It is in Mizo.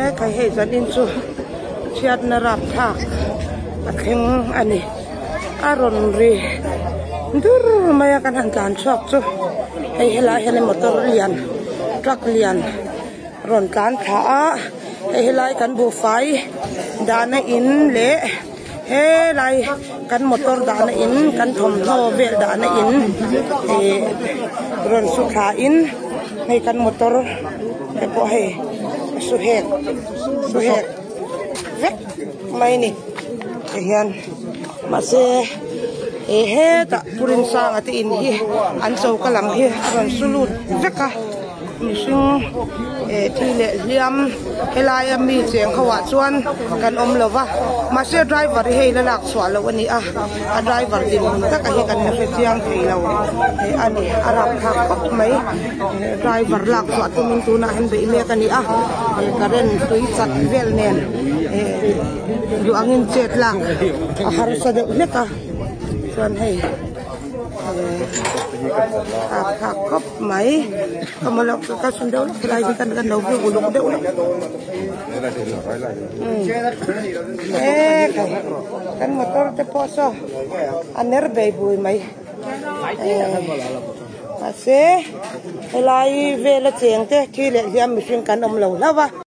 E khai hei zanin chu chhiatna rapthlak a thleng a ni a rawn ri dur mai a kan han tlan chhuak chu hei helai hian motor lian truck lian rawn tlan thla a hei helai kan buhfai dahna in leh helai kan motor dahna in kan thawmhnaw vel dahna in ih rawn su thla in hei kan motor te pawh hei a su hek su hek vek mai a ni tihian mahse ih hetah Pu Rinsanga te in hi an choka lam hi a rawn su lut vek a. Mihring eh thi leh hliam helaia mi cheng ho ah chuan kan awm lo va mahse driver hi hei la lak chhuah loh a ni a a driver dinhmun taka hi kan la hre chiang thei lo eh a ni a rapthlak khawp mai eh driver lak chhuah tumin tunah hian beih mek a ni a eh current tui chat vel nen eh duh angin chet lak a harsa deuh hlek a chuan hei eh rapthlak khawp. Mai ka maw loh ka sun deuh lawk helai hi kan kan lo view uluk deuh lawk e khai kan motor te pawh saw a ner bei bui mai mahse helai vela cheng te thi leh hliam mihring kan awm lo hlauh a.